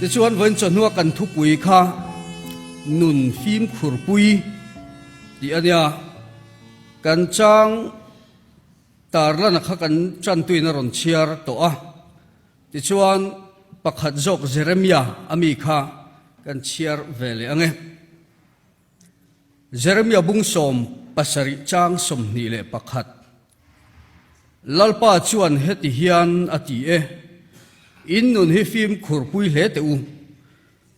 Tichuan vawiin chawhnua kan thupui kha nun fimkhurpui tih a nia. Kan chang tarlana kha kan tantuin a rawn chhiar tawh a. Tichuan pakhat zawk Jeremia a mi kha kan chhiar ve leh ang e. Jeremia bung 77 chang 21. Lalpa chuan heti hian a ti e, In nun hi fimkhurpui hle teh u,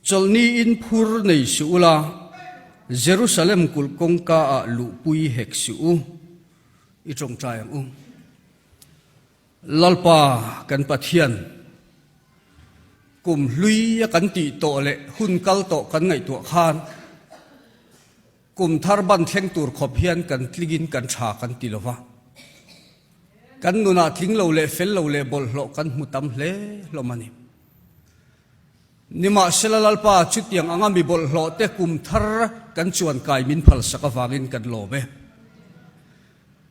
chawlhni in phur nei suh ula, Jerusalem kulh kawngka ah luhpui hek suh u. I tawngtai ang u. Lalpa kan Pathian, kum hlui a kan tih tawh leh hun kal tawh kan ngaihtuah khan kum thar ban thleng tur khawp hian kan tlingin kan tha kan ti lo va. Kan nunah tling lo leh fel lo leh bawlhhlawh kan hmu tam hle hlawm a ni. Nimahsela Lalpa chutiang anga mi bawlhhlawh te kum thar kan chuan kai min phalsak avangin kan lawm e.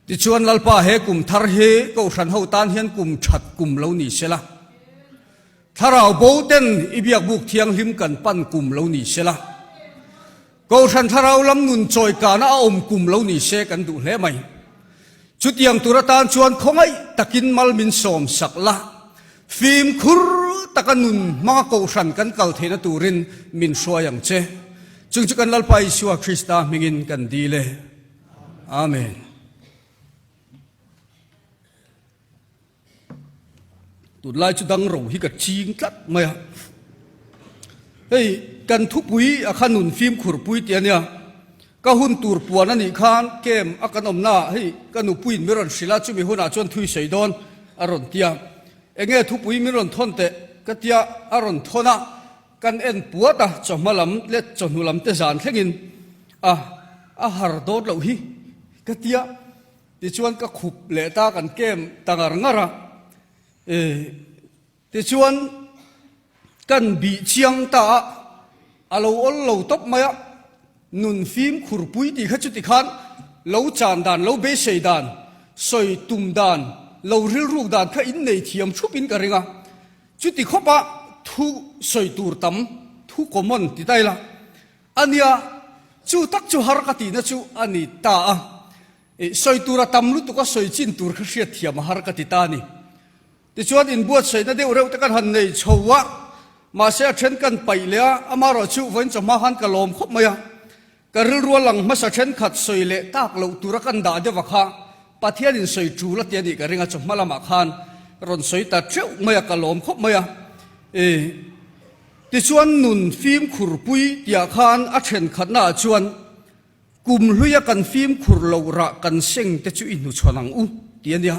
Tichuan Lalpa he kum thar hi Kohhran ho tan hian kum that kum lo ni sela, Thlarau bo ten i biakbuk thianghlim kan pan kum lo ni sela, Kohhran thlarau lam nun chawikana a awm kum lo ni se kan duh hle mai. Chutiang tur atan chuan khawngaih takin mal min sawm sak la, fimkhur taka nun hmanga Kohhran kan kal theihna turin min hruai ang che. Chung chu kan Lalpa Isua Krista hmingin kan dil e. Amen. Tunlai chu dang ro hi ka ching tlat mai a. Hei kan thupui a kha nun fimkhur pui tih a nia. Ka hun tur puan a nih khan kem a kan awmna ah hei ka nupuiin min rawn hrilh a, chumi hunah chuan thui sawi dawn a rawn ti a. Enge thupui min rawn thawn teh ka tia a rawn thawn a. Kan en puat a, chawhma lam leh chawhnu lam te zan thlengin a a har dawt loh hi ka tia. Tichuan ka khup leh ta kan kem ta ngar ngar a. E tichuan kan bih chiang ta a, a lo awl lo tawp mai a, nun fimkhur pui tih kha chuti khan lo chan dan, lo beisei dan, sawi tum dan, lo rilruk dan kha innei thiam thup in ka ring a. Chuti khawpa thu sawi tur tam, thu common ti ta ila a nia, chu tak chu har ka tihna chu a ni ta a. I sawi tur a tam lutuk a sawi chin tur kha hriat thiam a har ka ti ta a ni. Tichuan inbuatsaihna deuh reuh te kan han nei chho a, mahse a then kan paih leh a, amaherawh chu vawiin chawhma khan ka lawm khawp mai a. Ka rilru a lang hmasa thenkhat sawi leh tak loh tura kan dah deuh a kha Pathianin sawi tul a ti a nih ka ring a, chawhma lamah khan rawn sawi ta teuh mai a, ka lawm khawp mai a. I tichuan nun fimkhurpui tihah khan a thenkhatna ah chuan kum hluia kan fimkhur loh rah kan seng te chu i hnuchhawn ang u ti a nia.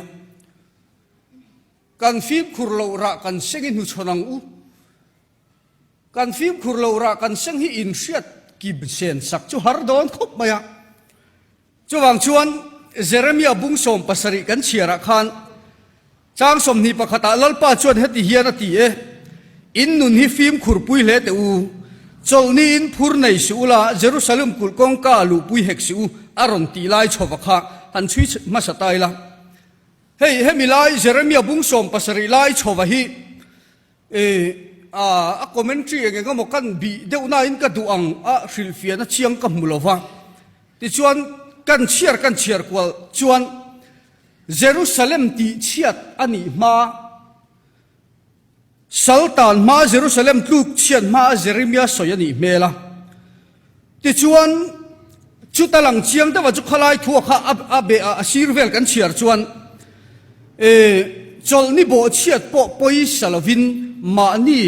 Kan fimkhur loh rah kan seng i hnuchhawn ang u. Kan fimkhur lo rah kan seng hi inhriat kim sen sak chu har dawn khawp mai a. Chuvang chuan Jeremia bung 70 kan chhiarah khan chang 21 ah Lalpa chuan heti hian a ti e, In nun hi fimkhur pui hle teh u, chawlhni in phur nei suh ula, Jerusalem kulh kawngka ah luhpui hek suh u, a rawn tih lai chhova kha han chhui hmasa ta ila. Hei hemi lai Jeremia bung 70 lai chhova hi A commentary eng eng emaw kan bih deuh nain ka duh ang a hrilhfiahna chiang ka hmu lo va. Tichuan kan chhiar kan chhiar kual chuan Jerusalem tih chhiat a nih hma, Saltan hma Jerusalem tluk chhiat hma a Jeremia sawi a nih hmel a. Tichuan, chuta lang chiang deuha chu khalai thua kha a beh a, a sir vel kan chhiar chuan e chawlhni bawhchhiat pawh pawisa lovin mahni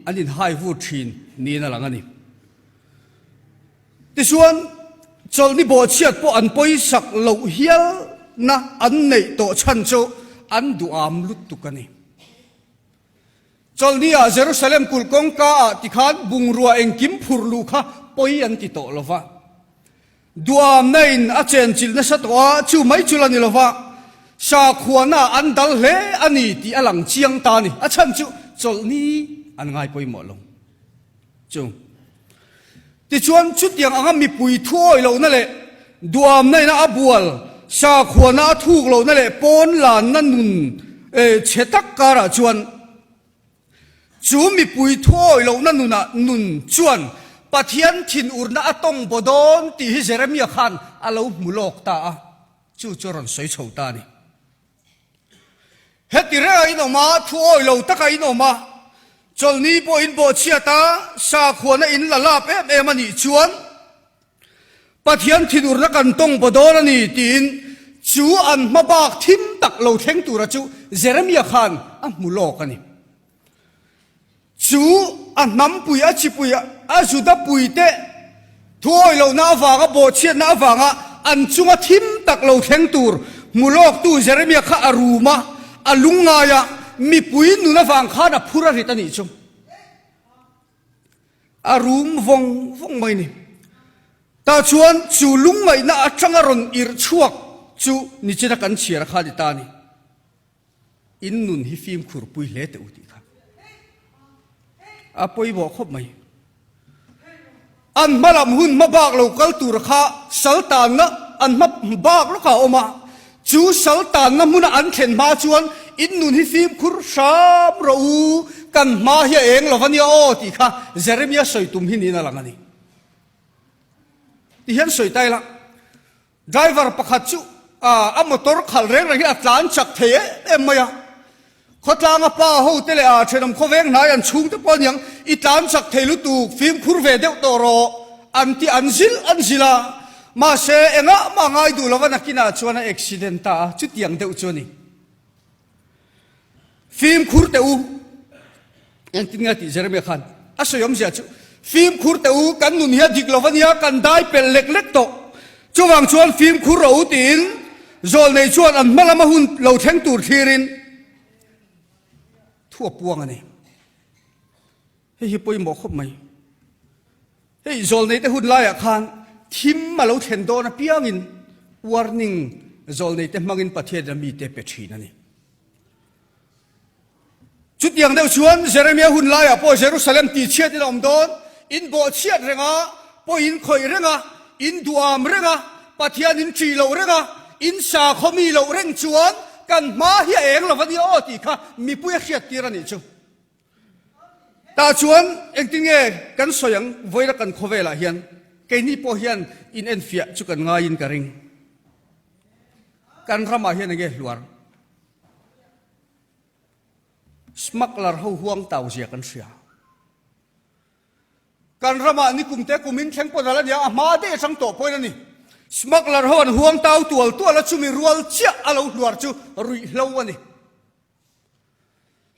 an inhai vur thin niin a lang a ni. Tichuan, chawlhni bawhchhiat pawh an pawisak loh hialna an neih tawh chhan chu an duham lutuk a ni. Chawlhni ah Jerusalem kulh kawngka ah tikhan bungrua engkim phurh luh kha pawi an ti tawh lo va. Duamna in a chenchilh nasa tawh a, chu mai chu la ni lo va, sakhuana ah an dal hle a ni tih a lang chiang ta a ni. A chhan chu chawlhni an ngai pawimawh lo. Chu. Tichuan chutiang anga mipui thu awih lohna leh duamna ina a bual, sakhuana a thuk lohna leh pawn lanna nun chhe tak karah chuan. Chu mipui thuawi lohna nunah nun chuan Pathian thinurna a tawng baw dawn tih hi Jeremia khan a lo hmu lawk ta a, chu chu a rawn sawi chho ta a ni. Heti rengah in awm a, thuawi lo takah in awm a, chawlhni pawh in bawhchhiat a, sakhuana in la lap em em a nih chuan, Pathian thinurna kan tawng baw dawn a ni tiin chu an hma bak thim tak lo thleng tura chu Jeremia khan a hmu lawk a ni. Chu a hnampui, a chipui, a Juda-puite thuawi lohna avanga bawhchhiatna avanga an chunga thim tak lo thleng tur hmu lawktu Jeremia kha a rum a, a lungngai a, mipui nun avang khan a phur a rit a nih chu. A rum vawng vawng mai ni. Tah chuan chu lungngaihna atanga rawn irh chhuak chu nichina kan chhiar a kha ni ta a ni. In nun hi fimkhur pui hle teh u tih kha a pawimawh khawp mai. An hma lam hun hma bak lo kal tur kha sal tanna an hma bak lawkah a awm a, Chu sal tanna hmuna an thlen hma chuan in nun hi fimkhur hram rawh u, kan hma hi a eng lo va nia aw tih kha Jeremia sawi tum hi niin a lang a ni. Ti hian sawi ta ila, driver pakhat chu a motor khalh reng reng hi a tlan chak thei em em mai a, Khawtlanga pa ho te leh a thenawm khawveng hnai an chhungte pawh aniang, i tlan chak thei lutuk, fimkhur ve deuh tawh rawh an ti an zilh an zilh a, mahse engah mah ngai duh lova nakinah chuan a accident ta a, chutiang deuh chu a ni. Fimkhur teh u, engtin nge a tih Jeremia khan a sawi awmzia chu, fimkhur teh u, kan nun hi a dik lova nia, kan dai pelh lek lek tawh, chuvang chuan fimkhur rawh u tiin Zawlnei chuan an hma lama hun lo thleng tur thlirin thu a puang a ni. Hei hi pawimawh khawp mai. Hei zawlneite hun laiah khan thim a lo thlen dawn apiangin warning zawlneite hmangin Pathianin a mite pe thin a ni. Chutiang deuh chuan Jeremia hun laiah pawh Jerusalem tihchhiatin a awm dawn, in bawhchhiat reng a, pawi in khawih reng a, in duam reng a, Pathian in ṭih loh reng a, in sakhawmi loh reng chuan kan hma hi a eng lo va nia aw tih kha mipui a hriattir a nih chu. Tah chuan engtin nge kan sawi ang vawiina kan khawvelah hian keini pawh hian in enfiah chu kan ngaiin ka ring. Kan ramah hian enge hluar? Smuggler ho huang tau zia kan hria. Kan ramah nikum te kum in thleng pawn a la nia, a hma daih atang tawh pawhin a ni. Smuggler ho an huang tau tual tual a, chumi rual chiah a lo hluar chu ruihhlo a ni.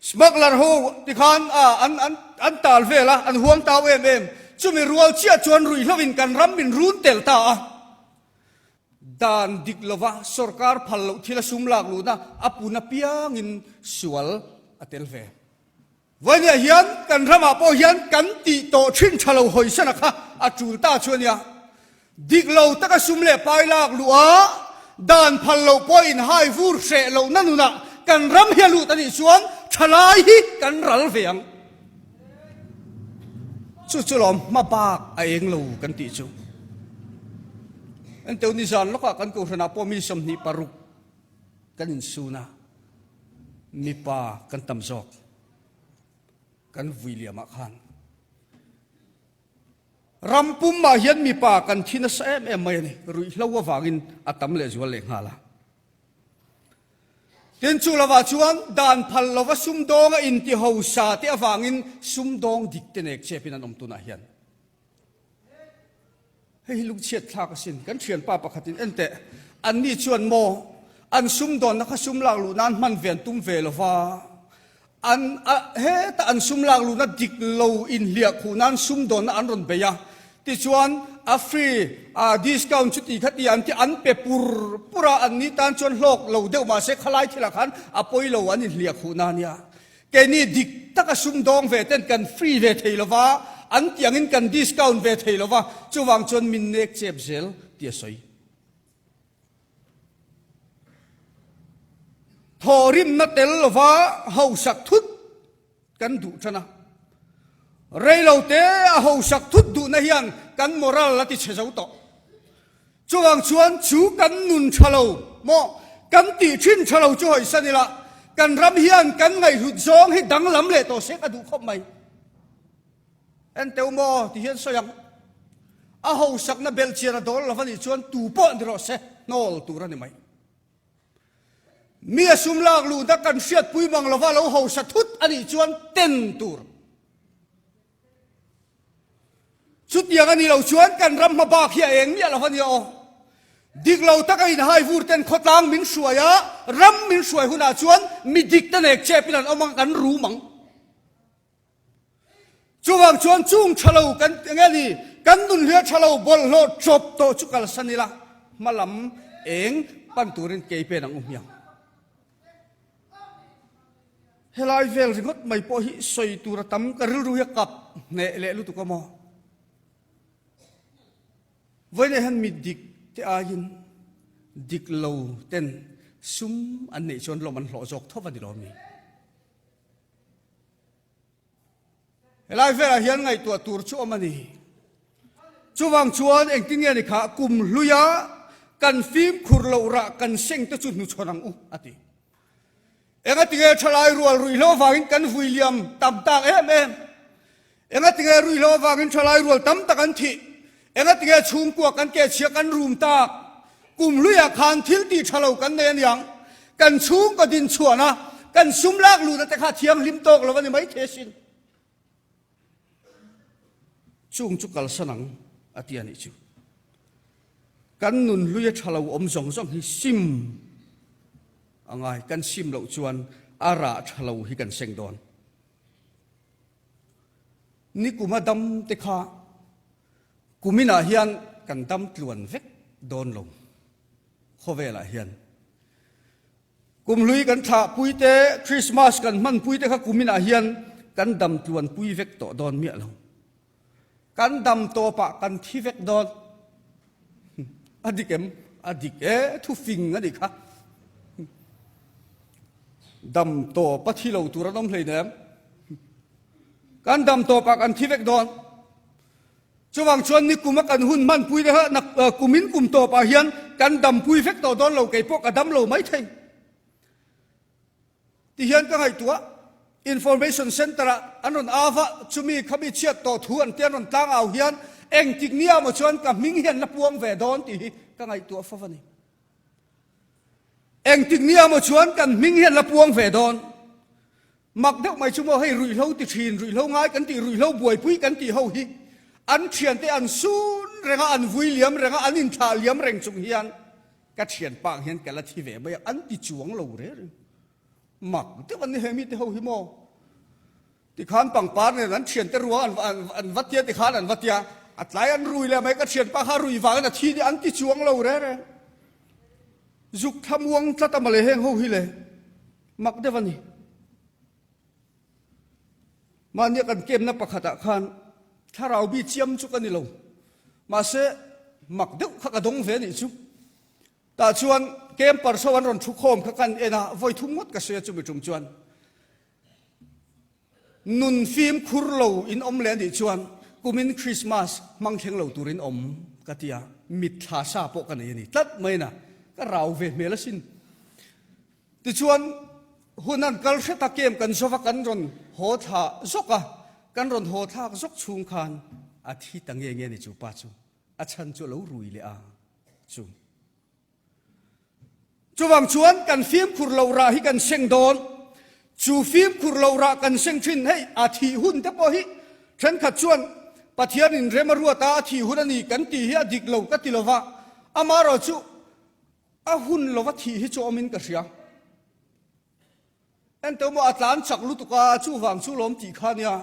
Smuggler ho tikhan a an an an tal vel a, an huang tau em em. Chumi rual chiah chuan ruihhlo in kan ram min run tel ta a. Dan dik lova sorkar phal loh thila sum lak luhna a pun apiangin sual a tel ve. Vawinia hian kan ramah pawh hian kan tih tawh thin tha lo hawisana kha a tul ta chu a nia. Dik lo taka sum leh pai lak luh a, dan phal loh pawh inhai vur hreh lohna nunah kan ram hi a lut a nih chuan thalai hi kan ral ve ang. Chu chu lawm hma bak a eng lo kan tih chu. Enteu nizan lawkah kan kohhranah pawh mi 26 kan insun a, mipa kan tam zawk kan vui liamah khan. Ram pumah hian mipa kan thi nasa em em mai a ni, ruihhlo avangin a tam lehzual lehnghal a. Tin, chu lovah chuan dan phal lova sumdawnga intihosa te avangin sumdawng dik te nek chepin an awm tunah hian. Hei hi lungchhiat thlak asin. Kan thianpa pakhatin en teh, anni chuan maw an sumdawnna kha sum lak luh nan hman ve an tum ve lova, An a heta an sum lak luhna dik lo inhliah khuh nan sumdawnna an rawn bei a, tichuan a free a discount chuti kha ti an ti an pe pur pur a, an ni tan chuan hlawk lo deuh mahse khalai thilah khan a pawi lo an inhliah khuh na nia. Keini dik taka sumdawng ve ten kan free ve thei lova, an tih angin kan discount ve thei lova, chuvang chuan min nek chep zel tih a sawi. Thawhrimna tel lova hausak thut kan duh tan a, reilote a hausak thut duhna hian kan moral a ti chhe zo tawh. Chuvang chuan chu kan nun tha lo maw, kan tih thin tha lo chu hawisan ila, Kan ram hian kan ngaihhlut zawng hi danglam leh tawh se ka duh khawp mai. Enteu maw ti hian sawi ang. A hausakna belhchian a dawl lo a nih chuan tu pawh ni rawh se, hnawl tur a ni mai. Mi a sum lak luhna kan hriatpui mang lova lo hausa thut a nih chuan ten tur. Chutiang a nih loh chuan kan ram hma bak hi a eng miah lo a nia aw. Dik lo taka inhai vur ten khawtlang min hruai a, ram min hruai hunah chuan mi dik te nek chep in an awm ang, kan rum ang. Chuvang chuan chung tha lo kan eng nge ni, kan nun hlia tha lo bawlhhlawh chawp tawh chu kalsan ila, hma lam eng pan turin kei pen ang u hmiang. Helai vel ringawt mai pawh hi sawi tur a tam, ka rilru hi a kap hneh leh lutuk a maw? Vawiinah hian mi dik te aiin dik lo ten sum an neih chuan lawm an hlawh zawk tho va ni lo mi? Helai velah hian ngaihtuah tur chu awm a ni. Chuvang chuan engtin nge ni kha kum hluia kan fimkhur loh rah kan seng te chu hnuchhawn ang u, a ti. Engatinge thalai rual ruihhlo avangin kan vui liam tam tak em em? Engatinge ruihhlo avangin thalai rual tam tak an thih? Engatinge chhungkua kan kehchhia kan rum tak? Kum hluiah khan thil tih tha lo kan nei aniang. Kan chhungkaw din chhuahna, kan sum lak luhna te kha thianghlim tawk lo a ni maithei asin. Chung chu kalsan ang a ti a nih chu. Kan nun hluia tha lo awm zawng zawng hi sim a ngai. Kan sim loh chuan a rah tha lo hi kan seng dawn. Nikuma dam te kha kuminah hian kan dam tluan vek dawn lo khawvelah hian. Kumhlui kan thlahpui te, Christmas kan hmanpui te kha kuminah hian kan dam tluanpui vek tawh dawn miah lo. Kan dam tawpah kan thi vek dawn. A dik em? A dik e, thufing a nih kha. Dam tawp a thi lo tur an awm hleinem. Kan dam tawpah kan thi vek dawn. Chuvang chuan nikuma kan hun hmanpui te kha kumin kum tawpah hian kan dampui vek tawh dawn lo, kei pawh ka dam lo mai thei. Ti hian ka ngaihtuah, Information Centre ah an rawn au a, chumi khami chhiat tawh thu an tia an rawn tlang au hian engtik nia maw chuan ka hming hian la puang ve dawn tih hi ka ngaihtuah fo a ni. Engtik nia maw chuan kan hming hian la puang ve dawn. Mak deuh mai chu maw hei ruihhlo ti thin, ruihhlo ngai kan tih, ruihhlo buaipui kan tih ho hi an thiante an sun reng a, an vui liam reng a, an inthlah liam reng chung hian ka thianpa ang hian ka la thi ve mai a, an ti chuang lo reng reng. Mak deuh an ni he mite ho hi maw. Tikhan pangpar nen an thiante ruang an va tia tikhan an va tia, a tlai an rui leh mai ka thianpa kha rui vangin a thi nia an ti chuang lo reng reng. Zuk thlamuang tlat a mawle heng ho hi le. Mak deuh a ni. Mahnia kan kemna pakhatah khan thlarau bi chiam chu ka ni lo. Mahse, mak deuh kha ka dawng ve a nih chu. Tah chuan camper so an rawn thu khawm kha kan en a, vawi thum ngawt ka sawi a chumi tum chuan. Nun fimkhur lo in awm leh a nih chuan kumin Christmas hmang thleng lo turin awm ka ti a, mitthla sa pawh ka nei a ni tlat mai na, ka rau ve hmel asin. Tichuan, hun an kal hret a, kem kan zawva kan rawn haw thla zawk a, kan rawn haw thlak zawk chhung khan a thi ta nge nge ni chu pa chu, a chhan chu a lo rui leh a chu. Chuvang chuan kan fimkhur loh rah hi kan seng dawn, chu fimkhur loh rah kan seng thin hei a thih hun te pawh hi thenkhat chuan Pathianin rem a ruat a, a thih hun a ni kan tih hi a dik lo ka ti lova, amaherawhchu A hun lova thih hi chu awmin ka hria. Enteu maw a tlan chak lutuk a, chuvang chu lawm tih kha nia.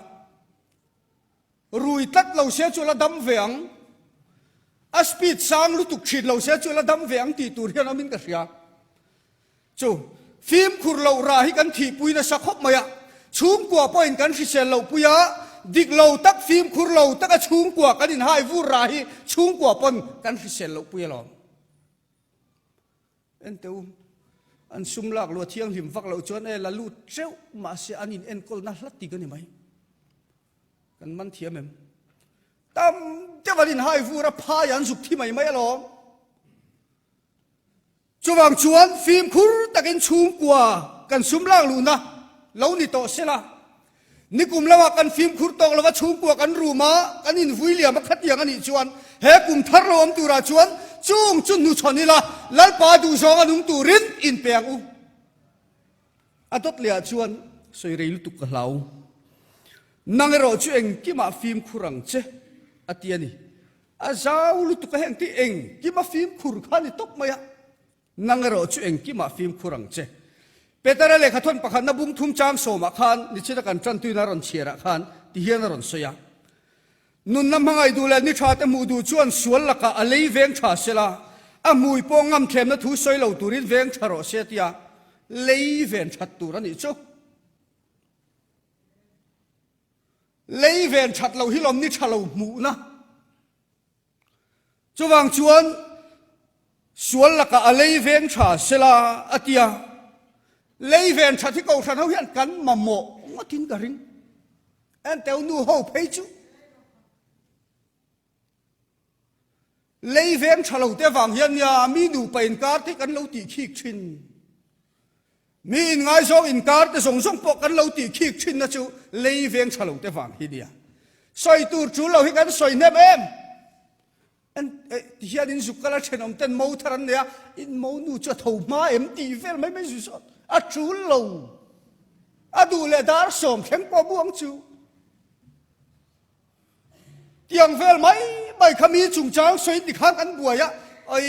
Rui tlat lo se chu la dam ve ang. A speed sang lutuk thin lo se chu la dam ve ang tih tur hian awmin ka hria. Chu fimkhur loh rah hi kan thihpui nasa khawp mai a, chhungkua pawhin kan hrisel loh pui a, dik lo tak fimkhur lo taka chhungkua kan inhai vur rah hi chhungkua pawn kan hrisel loh pui alawm. Enteh u, an sum lak luah thianghlim vak loh chuan e la lut teuh mahse an in enkawlna hlat tik a ni mai. Kan man thiam em? Tam deuh an inhai vur a, phai an zuk thi mai mai alawm. Chuvang chuan fimkhur takin chhungkua. kan sum lak luhna lo ni tawh sela. Nikum lamah kan fimkhur tawk lova chhungkua kan rum a, kan invui liam a khatiang a nih chuan he kum thar lo awm turah chuan chung chu hnuchhawn ila Lalpa duhzawng a nung turin inpe ang u. A dawt lehah chuan sawi rei lutuk ka hlau. Nang erawh chu engkimah fimkhur ang che a ti a ni. A zau lutuk a heng tih engkima fimkhur kha a ni tawp mai a. Nang erawh chu engkimah fimkhur ang che. Petera lehkha thawn pakhatna bung thum chang sawmah khan nichina kan tantuina a rawn chhiarah khan ti hian a rawn sawi a, Nunna hmangaih duh leh ni tha te hmuh duh chuan sual lakah a lei veng tha sela, a hmui pawh ngam thlemna thu sawi lo turin veng tha rawh se tia lei ven that tur a nih chu. Lei ven that loh hi lawm ni tha lo hmuhna. Chuvang chuan sual lakah a lei veng tha sela a ti a, lei ven that hi Kohhran ho hian kan mamawh ngawtin ka ring. Enteu nu ho phei chu lei veng tha lo te vang hian nia mi nupa inkar te kan lo tih khik thin. Mi inngaizawng inkar te zawng zawng pawh kan lo tih khik thinna chu lei veng tha lo te vang hi nia. Sawi tur tul lo hi kan sawi hnem em? En eh ti hian in zuk kal a thenawm ten mo thar an nei a, in mo nu chu a tho hma em tih vel mai mai zui sawn a tul lo. A duh leh dar sawm thleng pawh buang chu. Tiang vel mai mai kha mi chungchang sawi ti khan kan buai a, oi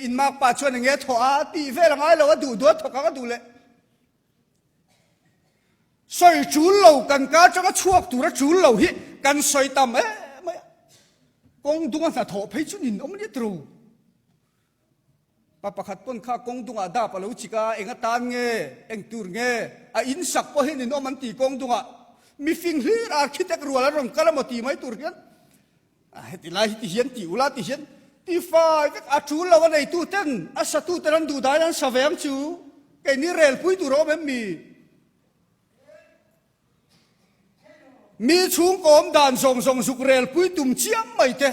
in mak pa chuan enge thawh a tih vel a ngai lo a duh duh a thawk ang a duh leh sawi tul lo kan ka atanga chhuak tur a tul lo hi kan sawi tam em mai a, kawng dung a hnathawh phei chu nin awm a nia tiro. Pa pakhat pawn kha kawng dungah dap a lo chik a, eng atan nge, eng tur nge, a in sak pawh hian inawm an ti kawng dungah mifing hlir architect rual an rawn kal emaw ti mai tur hian a heti lai hi ti hian ti ula ti hian ti fai vek a tul lo a neitu ten a satu ten an duh dan an sa ve ang chu keini rel pui tur a awm em mi? Mi chhungkaw awm dan zawng zawng zuk rel pui tum chiam mai te.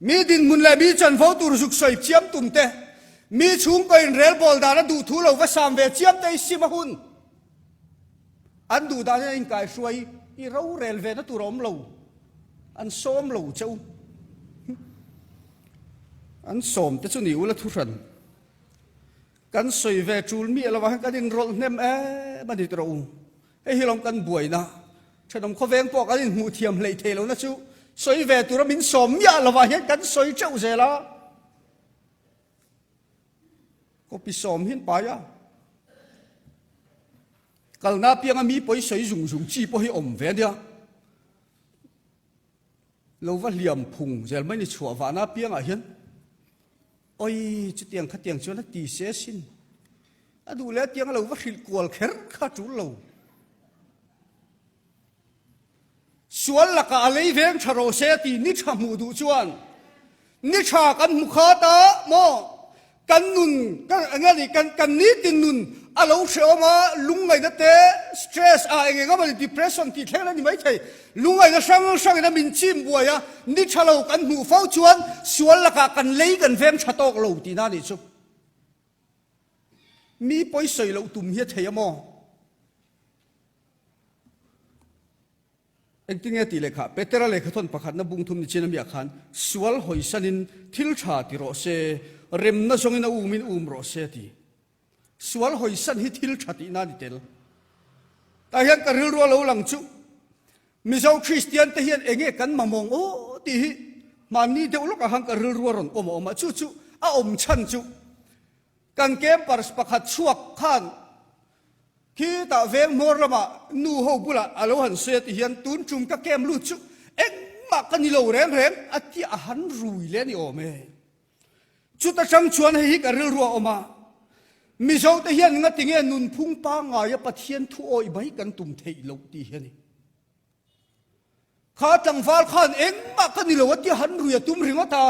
Mi dinhmun leh mi chanvo tur zuk sawi chiam tum te, mi chhungkaw inrelbawl dan a duh thu lo va sam ve chiam te hi sim a hun. An duh dan in a inkaihruai i rorel ve na tur a awm lo. An sawm lo che u. An sawm te chu ni ula thuhran. Kan sawi ve tul miah lo ah hian kan inrawlh hnem em a ni tawh u. Hei hi lawm kan buaina thenawm khawveng pawh kan inhmuh thiam hleih theih lohna chu sawi ve tura min sawm miah lo ah hian kan sawi teuh zel a. Copy sawm hian pai a. Kalna pianga mi pawi sawi zung zung chi pawh hi awm ve ania. Lo va hliam phung zel mai ni chhuah vahna piangah hian. Oi, chutiang khatiang chuan a ti se asin. A duh leh atiang a lo va hrilh kual kher kha a tul lo. Sual lakah a lei veng tha rawh se a ti ni tha hmuh duh chuan ni tha kan hmu khat a maw kan nun kan eng a ni kan kan nitin nun a lo hrehawm a lungngaihna te stress ah eng eng emaw ni depression tih thleng a ni maithei Lungaihna hrang hrangin a min chim buai a, ni tha lo kan hmuh fo chuan sual lakah kan lei kan veng tha tawk lo tihna a nih chu. Mi pawi sawi loh tum hi a thei a maw? Engtinge tih lehkha Petera lehkhathawn pakhatna bung thum ni chin a miah khan sual hawisanin thil tha ti rawh se, remna zawngin a umin um rawh se a ti. Sual hawisan hi thil tha tihna a ni tel. Tah hian ka rilru a lo lang chu Mizo Kristian te hian enge kan mamawng aw tih hi hmanni deuh lawkah khan ka rilru a rawn awm a awm a, chu chu a awm chhan chu kan campers pakhat chhuak khan khitah veng hmawr lamah nu ho bulah a lo han sawi a ti hian tun tum ka camp lut chu engmah ka ni lo reng reng a tia a han rui leh a ni awm e. Chuta chang chuan hei hi ka rilru a awm a, Mizote hian ngatinge nunphung pangngaia Pathian thu awih mai kan tum theih loh tih hi a ni. Kha tlangval khan engmah ka ni lo a tia han rui a tum ringawt a,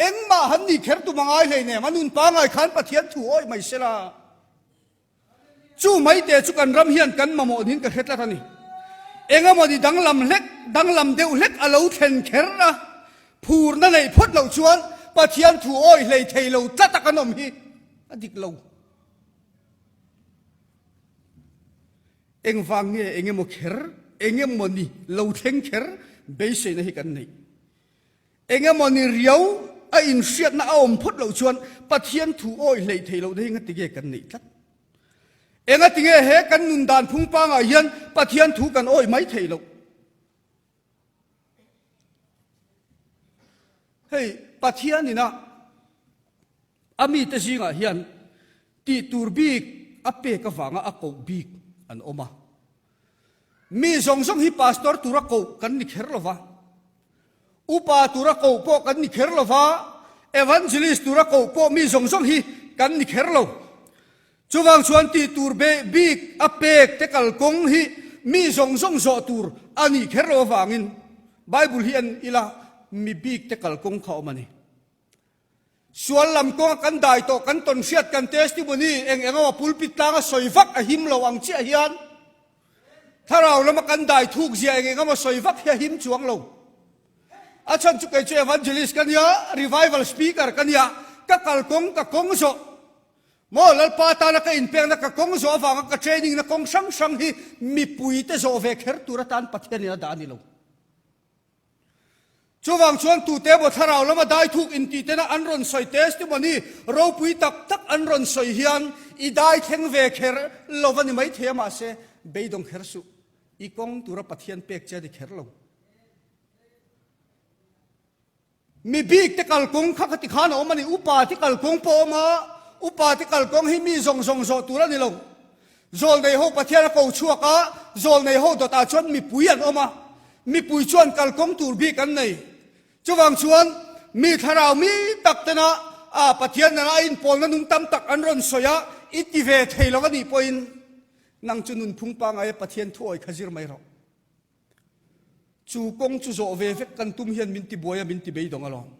engmah han nih kher tum a ngai hleinem, a nun pangngai khan Pathian thu awih mai sela. Chu mai te chu kan ram hian kan mamawh niin ka hre tlat a ni. Engemaw ni danglam hlek, danglam deuh hlek a lo thlen kher a, phurna neih phawt loh chuan Pathian thu awih hlei thei lo tlat a kan awm hi a dik lo. Engvang nge engemaw kher, engemaw ni lo thleng kher beiseina hi kan neih? Engemaw ni riau a inhriatna a awm phawt loh chuan Pathian thu awih hleih theih lohna hi ngatinge kan neih tlat? Engatinge he kan nun dan phung pangah hian Pathian thu kan awih mai theih loh? Hei Pathian ina a mite zingah hian tih tur bik a pek avanga a koh bik an awm a. Mi zawng zawng hi pastor tura koh kan ni kher lo va, upa tura koh pawh kan ni kher lo va, evangelist tura koh pawh mi zawng zawng hi kan ni kher lo. Chuvang chuan tih tur bik a pek te kalkawng hi mi zawng zawng zawh tur a nih kher lo avangin Bible hi en ila mi bik te kalkawng kha awm a ni. Sual lam kawnga kan dai tawh kan tawn hriat kan testimony eng eng emaw pulpit tlanga sawi vak a him lo ang chiah hian thlarau lama kan dai thuk zia eng eng emaw sawi vak hi a him chuang lo. A chhan chu kei chu evangelist ka nia, revival speaker ka nia, ka kalkawng ka kawng zawh maw Lalpa tana ka inpekna ka kawng zawh avanga ka training na kawng hrang hrang hi mipui te zawh ve kher tur atan Pathianin a dah a ni lo. Chuvang chuan tute emaw thlarau lama dai thuk intih tena an rawn sawi testimony ropui tak tak an rawn sawi hian i dai thleng ve kher lo va ni maithei a mahse beidawng kher suh i kawng tura Pathian pek che a ni kher lo. Mi bik te kalkawng kha khati khan a awm a ni upa te kalkawng pawh a awm a upa te kalkawng hi mi zawng zawng zawh tur a ni lo. Zawlnei ho Pathian a ko chhuak a, zawlnei ho dawtah chuan mipui an awm a, mipui chuan kalkawng tur bik an nei. Chuvang chuan mi thlarau mi tak tena a Pathian nena a inpawlna nung tam tak an rawn sawi a, i ti ve thei lo a nih pawhin nang chu nunphung pangngai a Pathian thuawi kha zir mai rawh. Chu kawng chu zawh ve vek kan tum hian min tibuai a, min ti beidawng alawm.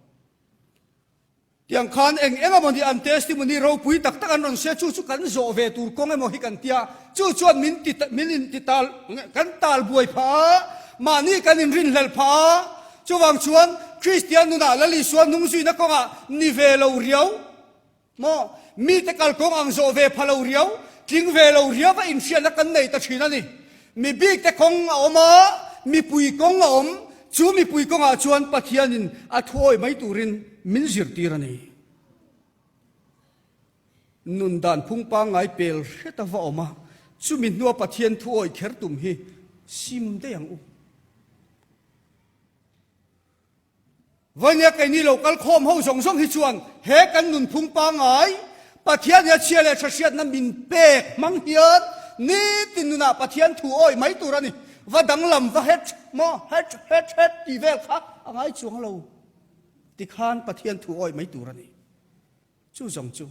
Tiang khan eng eng emaw nih an testimony ropui tak tak an rawn hria, chu chu kan zawh ve tur kawng emaw hi kan tia, chu chuan min ti min in ti tal kan tal buai phah a, mahni kan inrinhlelh phah a, chuvang chuan Kristian nunah Lal Isua hnung zuina kawngah ni ve lo riau maw, mite kalkawng ang zawh ve pha lo riau, tling ve lo riau a inhriatna kan nei ta thin a ni. Mi bikte kawng a awm a, mipui kawng a awm, chu mipui kawngah chuan Pathianin a thuawi mai turin min zirtir a ni. Nun dan phung pangngai pel hret a va awm a, chumi hnua Pathian thuawi kher tum hi sim daih ang u. Vawnia keini lo kal khawm ho zawng zawng hi chuan he kan nunphung pangngai Pathian hi a chhia leh tha hriatna min pek hmang hian nitin nunah Pathian thu awih mai tur a ni. Va danglam va het maw het het het tih vel kha a ngai chuang lo tikhan Pathian thu awih mai tur a ni. Chu zawng chu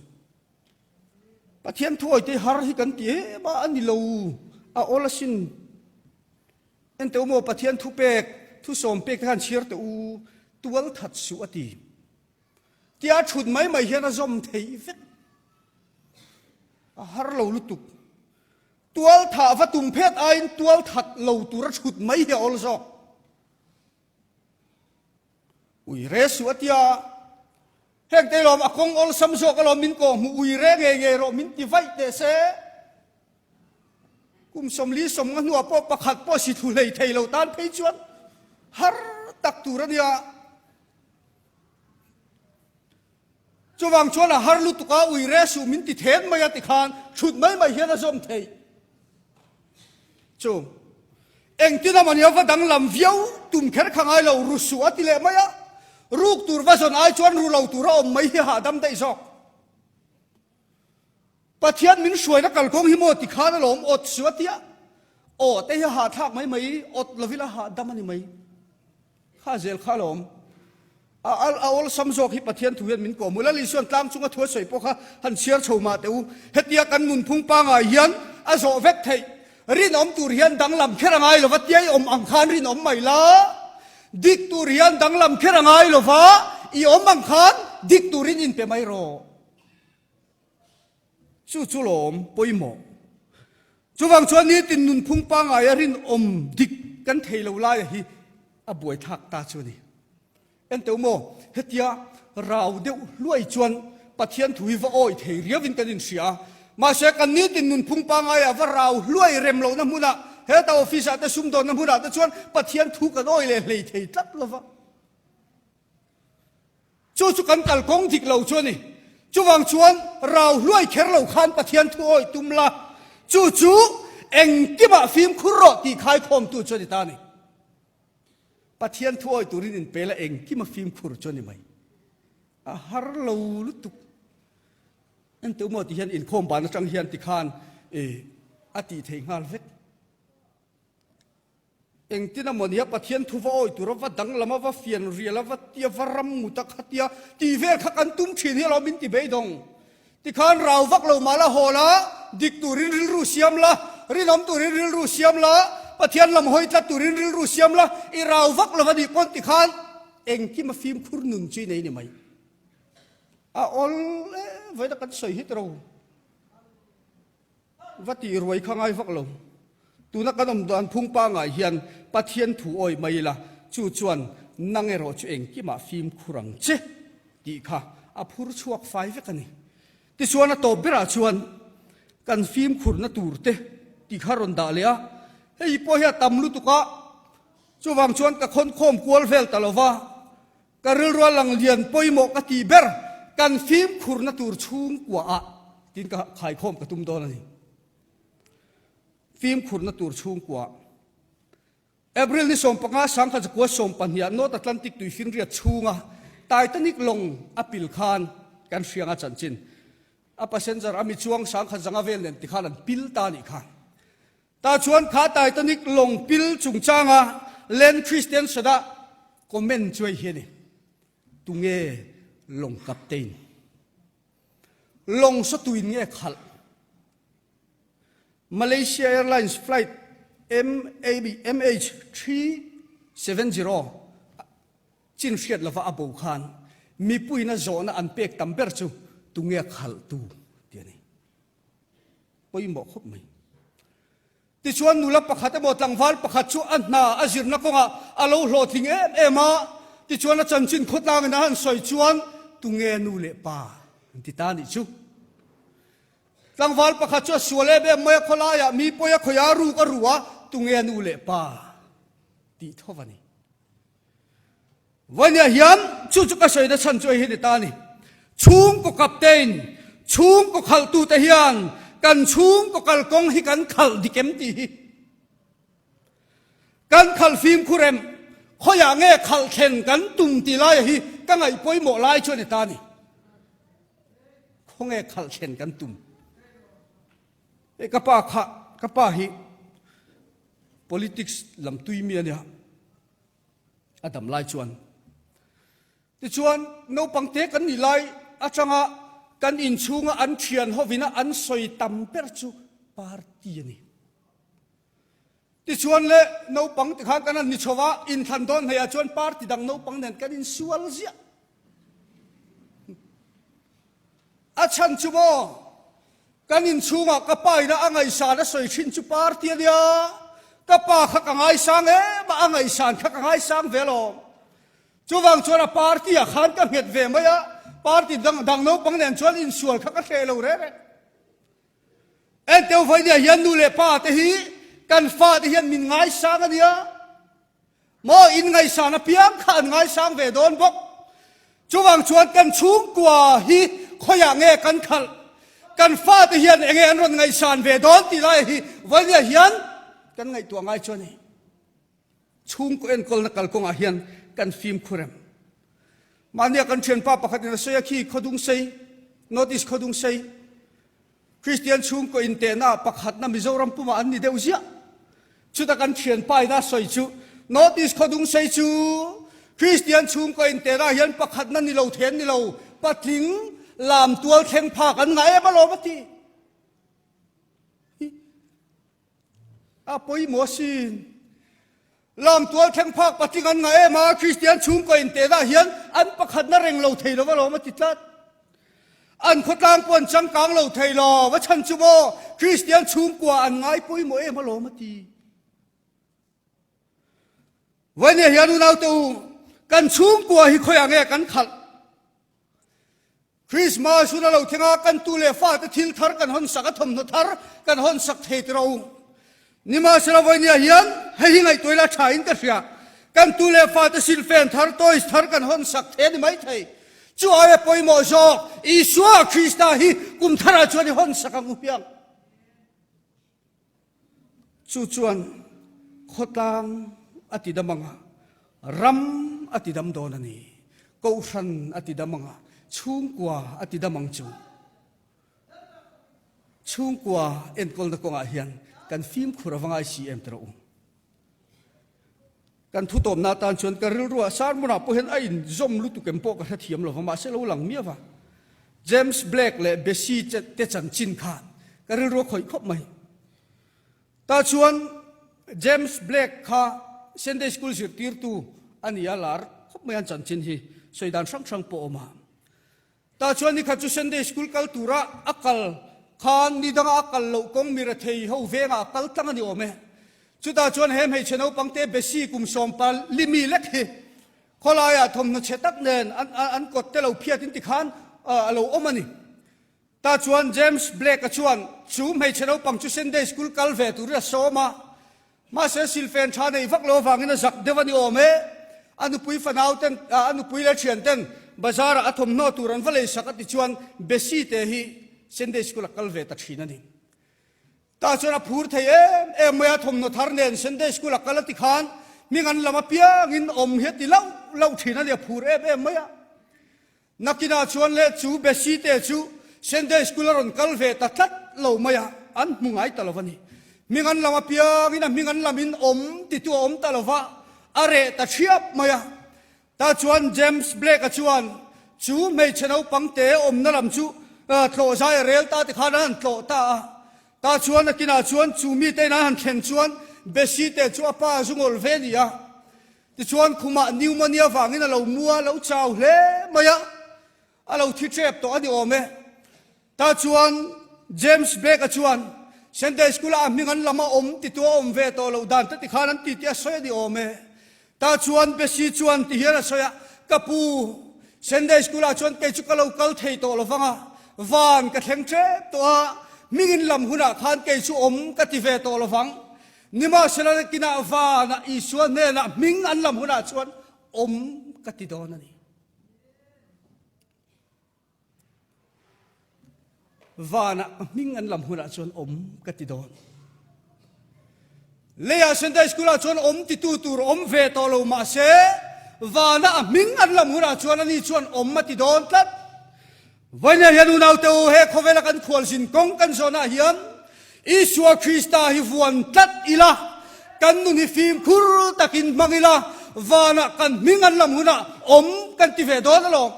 Pathian thu awih te har hi kan ti em a, a ni lo a awl asin. Enteh u maw Pathian thupek, thusawm pek te khan chhiar teh u, tual that suh a ti. Tia thut mai mai hian a zawm theih vek. A har lo lutuk. Tual thah va tum phet aiin tual that lo tur a thut mai hi a awl zawk. Ui re suh a tia. Heng te lawm a kawng awlsam zawk alawm min kawh hmuh ui re ngei ngei rawh min ti vaih teh se. Kum 40 sawmnga hnuah pawh pakhat pawh si thlu hlei thei lo tan phei chuan har tak tur a nia. Chuvang chuan a har lutuk a ui re suh min ti then mai a tikhan thut mai mai hian a zawm theih. Chu engtin amah nia va danglam viau tum kher kha ngai lo ru suh a ti leh mai a, ruk tur va zawn ai chuan ru lo tur a awm mai hi hahdam daih zawk. Pathian min hruaina kalkawng hi maw tikhan alawm awt suh a tia, aw te hi hahthlak mai mai, awt lovin a hahdam a ni mai. Kha zel kha alawm. A al a awlsam zawk hi Pathian thu hian min kawm u. Lal Isuan tlang chunga thu a sawi pawh kha han chhiar chho mah teh u. Hetia kan nunphung pangai hian a zawh vek theih. Rinawm tur hian danglam kher a ngai lova, tia i awm ang khan rinawm mai la. Dik tur hian danglam kher a ngai lova, i awm ang khan dik turin inpe mai rawh. Chu chu lawm pawimawh. Chuvang chuan nitin nunphung pangaia rinawm dik kan thei lo laia hi a buaithlak ta chu a ni. Enteu maw, hetia rau deuh hluai chuan Pathian thu hi va awih thei riauin kan inhria a. Mahse kan nitin nunphung pangaia va rau hluai rem lohna hmunah, heta office ah te sumdawnna hmunah te chuan Pathian thu kan awi leh hlei thei tlat lova. Chu chu kan kalkawng dik lo chu a ni. Chuvang chuan rau hluai kher lo khan Pathian thu awi tum la, chu chu engkimah fimkhur rawh tih khaikhawmtu chu a ni ta a ni. Pathian thu awi turin inpe la engkima fimkhur chu a ni mai. A har lo lutuk. Enteh maw ti hian inkhawm ban atang hian tikhan a tih theih nghal vek. Engtin emaw nia Pathian thu va awi tura va danglam a, va fian rial a, va tia, va ram ngut a, khatia tih vel kha kan tum thin hi alawm min ti beidawng. Tikhan rau vak lo mah la haw la, dik turin rilru siam la, rinawm turin rilru siam la, Pathian lam hawi tlat turin rilru siam la, i rau vak lo va nih pawn tikhan engkim a fimkhur nun chu i nei ni mai. A awl e, vawiin a kan sawi hit ro. Va tih ruai kha ngai vak lo. Tuna kan awm dan phung pangai hian Pathian thu awi mai ila, chu chuan nang erawh chu engkimah fimkhur ang che tih kha a phur chhuak fai vek a ni. Tichuan a tawp berah chuan kan fimkhurna tur te tih kha rawn dah leh a, hei pawh hi a tam lutuk a, chuvang chuan ka khawnkhawm kual vel ta lo va, Ka rilrua lang lian pawimawh ka tih ber kan fimkhurna tur chhungkuaah tiin ka khaikhawm ka tum dawn a ni. Fimkhurna tur chhungkuaah. April ni 15 sangkhat zakua sawmpahniha North Atlantic tuifinriat chhunga Titanic lawng a pil khan kan hrianga chanchin a passenger a mi chuang sangkhat zanga vel nen tikhan an pil ta nih kha. Tah chuan kha Titanic lawng pil chungchanga Len Christensen-a comment chu hei hi a ni, Tunge lawng captain? Lawng sawtuin nge khalh? Malaysia Airlines flight MH370 chin hriat lova a bo khan mipuiin a zawhna an pek tam ber chu tunge khalhtu tih a ni. Pawimawh khawp mai. Tichuan nula pakhat emaw tlangval pakhat chu a hna a zirna kawngah a lo hlawhtling em em a, tichuan a chanchin khawtlangin a han sawi chuan tunge nu leh pa an ti ta nih chu. Tlangval pakhat chu a sual em em mai a, khawlaiah mi pawi a khawih a, ruk a ru a, tunge nu leh pa tih tho va ni. Vawinia hian chu chu ka sawina chhan chu hei hi ni ta a ni. Chhungkaw captain, chhungkaw khalhtute hian kan chhungkaw kalkawng hi kan khalh dik em tih hi kan khalh fimkhur em, khawiah nge khalh thlen kan tum tih laia hi ka ngaih pawimawh lai chu a ni ta a ni. Khawnge khalh thlen kan tum? Hei ka pa kha, ka pa hi politics lam tui mi a nia. A dam lai chuan. Tichuan, naupang te kan nih lai atanga kan inchhunga an thian hovina an sawi tam ber chu party a ni. Tichuan le naupang tikhan kan han ni chho va, inthlan dawn hmeiah chuan party dang naupang nen kan insual ziah. A chhan chu maw? Kan inchhungah ka pa ina a ngaihsan a sawi thin chu party a nia, ka pa kha ka ngaisang em a, a ngaihsan kha ka ngaisang ve alawm. Chuvang chuan a party ah khan ka nghet ve mai a, party dang dang naupang nen chuan insual kha ka hreh lo reng reng. Enteu vawinia hian nu leh pa te hi kan fate hian min ngaisang a nia. Maw in ngaihsan apiang kha an ngaisang ve dawn bawk. Chuvang chuan kan chhungkua hi khawiah nge kan khalh, kan fate hian enge an rawn ngaihsan ve dawn tih lai hi vawinia hian kan ngaihtuah ngai chu a ni. Chhungkaw enkawlna kalkawngah hian kan fimkhur em? Mahnia kan thianpa pakhatin a sawi a khi Khawdungsei, North East Khawdungsei, Kristian chhungkaw intehna pakhatna Mizoram pumah an ni deuh ziah. Chuta kan thianpa ina sawi chu North East Khawdungsei chu Kristian chhungkaw intehna hian pakhatna ni lo then ni lo, patling lam tual thleng phak an ngah em alawm a ti. A pawimawh asin. Lam tual thleng phak patling an ngah em a, Kristian chhungkaw intehna hian an pakhatna reng lo thei lo alawm a ti tlat. An khawtlang pawh an changkang lo thei lo, va chhan chu maw Kristian chhungkua an ngai pawimawh em alawm a ti. Vawinia hian unaute u, kan chhungkua hi khawiah nge kan khalh? Krismas hun a lo thleng a, kan tu leh fate thil thar kan hawn sak a, thawmhnaw thar kan hawn sak thei tiraw u. Nimahsela vawinia hian hei hi ngaihtuah ila tha in ka hria. Kan tu leh fate silfen thar, toys thar kan hawn sak thei a ni maithei. Chu aia pawimawh zawk Isua Krista hi kum tharah chuan i hawn sak ang u hmiang. Chu chuan khawtlang a ti dam ang a, ram a ti dam dawn a ni. Kohhran a ti dam ang a, chhungkua a ti dam ang chu. Chhungkua enkawlna kawngah hian kan fimkhur a va ngai si em tiraw u. Kan thutawmna atan chuan ka rilruah sermon-ah pawh hian a inzawm lutuk em pawh ka hrethiam lo va, mahse lo lang miau va. James Blake leh Bessie te chanchin khan ka rilru a khawih khawp mai. Tah chuan James Blake kha Sunday School zirtirtu a ni a, lar khawp mai an chanchin hi sawi dan hrang hrang pawh a awm a. Tah chuan nikhat chu Sunday School kal tura a kal khan ni danga a kal loh kawng mi rethei ho vengah a kal tlang a ni awm e. Chutah chuan he hmeichhe naupang te Bessie kum sawmpa limi lek hi khawlaiah thawmhnaw chhe tak nen an kawt te lo phiat in tikhan a lo awm a ni. Tah chuan James Blake-a chuan chu hmeichhe naupang chu Sunday School kal ve turin a sawm a. Mahse, silfen tha nei vak lo avangin a zak deuh a ni awm e. A nupui fanau ten, a nupui leh thian ten bazar-ah a thawmhnaw tur an va lei sak a ti chuan Bessie te hi Sunday School a kal ve ta thin a ni. Tah chuan a phur thei em em mai a, thawmhnaw thar nen Sunday School a kal a ti khan hming an lam apiangin awm hi a ti lauh lauh thin a ni, a phur em em mai a. Nakinah chuan leh chu Bessie te chu Sunday School a rawn kal ve ta tlat lo mai a, an hmu ngai ta lo va ni. Hming an lam apiangin a hming an lamin awm titu a awm ta lo va, a reh ta thiap mai a. Tah chuan James Blake-a chuan chu hmeichhe naupang te awmna lam chu tlawh zai a rel ta tikhan an han tlawh ta a. Tah chuan nakinah chuan chu mite in an han thlen chuan Bessie te chu a pa a zu ngawl ve a ni a. Tichuan khumah pneumonia vangin a lo mu a, lo chau hle mai a, a lo thi tep tawh a ni awm e. Tah chuan James Blake-a chuan Sunday School-ah a hming an lam a awm titu a awm ve tawh loh dan te tikhan an ti tih a sawi a ni awm e. Tah chuan Bessie chuan ti hian a sawi a, Ka pu, Sunday School-ah chuan kei chu ka lo kal thei tawh lo vang a, van ka thleng tep tawh a, hming in lam hunah khan kei chu awm ka ti ve tawh lo vang. Nimahsela nakinah vanah Isua hnenah hming an lam hunah chuan awm ka ti dawn a ni. Vanah ka hming an lam hunah chuan awm ka ti dawn. Leiah Sunday School ah chuan awm titu tur awm ve tawh lo mahse vanah a hming an lam hunah chuan ani chuan awm a ti dawn tlat. Vawinia hian unaute u, he khawvela kan khualzin kawng kan zawnah hian Isua Krista hi vuan tlat ila, kan nun hi fimkhur takin hmang ila, vanah kan hming an lam hunah awm kan ti ve dawn alawm.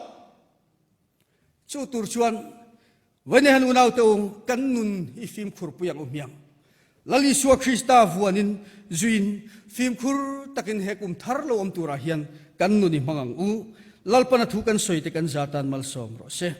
Chu tur chuan Vawinia hian unaute u, kan nun hi fimkhurpui ang u hmiang. Lal Isua Krista vuanin zuiin fimkhur takin he kum thar lo awm turah hian kan nun i hmang ang u. Lalpana thu kan sawi te kan za tan malsawm rawh se.